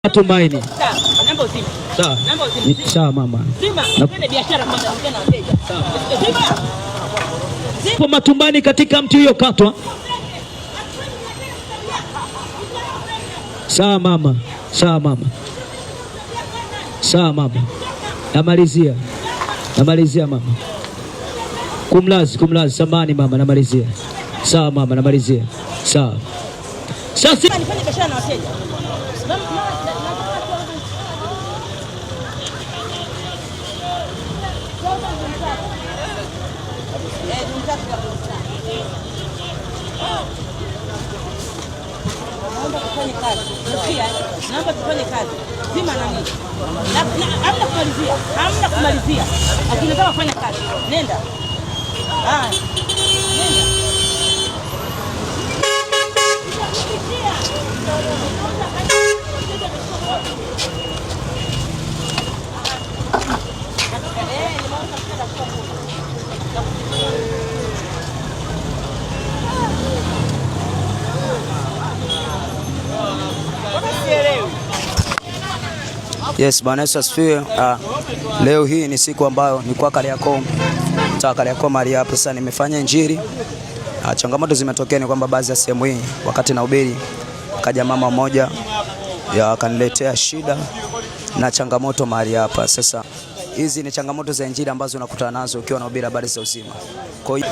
Tumaini. Sawa. Sawa mama. Sawa. Matumbani katika mti uliokatwa. Sawa mama. Sawa mama. Sawa mama. Namalizia. Namalizia mama. Kumlazi, kumlazi. Samani mama, namalizia. Sawa mama, namalizia. Sawa. Sasa nifanye biashara na wateja. Naomba tufanye kazi. Naomba tufanye kazi. Zima nani? Hamna kumalizia. Hamna kumalizia. Lakini nataka kufanya kazi. Nenda. Haya. Nenda. Yes, Bwana Yesu asifiwe. Leo hii ni siku ambayo ni kwa Kariakoo, mtaa Kariakoo mahali hapa. Sasa nimefanya injili. Changamoto zimetokea ni kwamba baadhi ya sehemu hii wakati nahubiri kaja mama mmoja akaniletea shida na changamoto mahali hapa. Sasa hizi ni changamoto za injili ambazo unakutana nazo ukiwa unahubiri habari za uzima. Kwa hiyo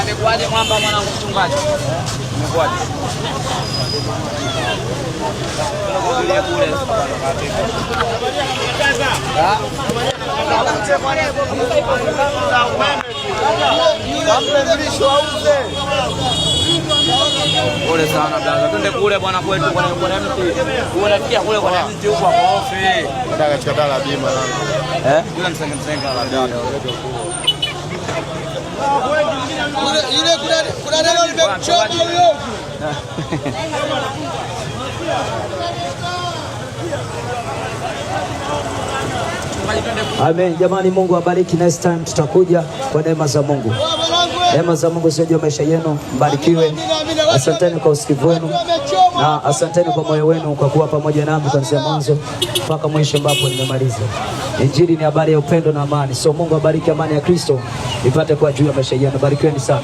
Amekuaje mwamba mwanangu mchungaji? Amekuaje? Pole sana blaza. Twende kule bwana kwetu kwa mti. Unafikia kule kwa mti huko kwa ofi. Nataka katika dala bima langu. Eh? Yule msenge msenge labda. Yule kuna neno limemchoma huyo. Amen. Jamani, Mungu abariki. Next time tutakuja kwa neema za Mungu. Neema za Mungu sio juu maisha yenu, mbarikiwe. Asanteni kwa usikivu wenu na asanteni kwa moyo wenu kwa kuwa pamoja nami kuanzia mwanzo mpaka mwisho ambapo nimemaliza. Injili ni habari ya upendo na amani. So Mungu abariki, amani ya Kristo ipate kuwa juu ya maisha yenu. Barikiweni sana.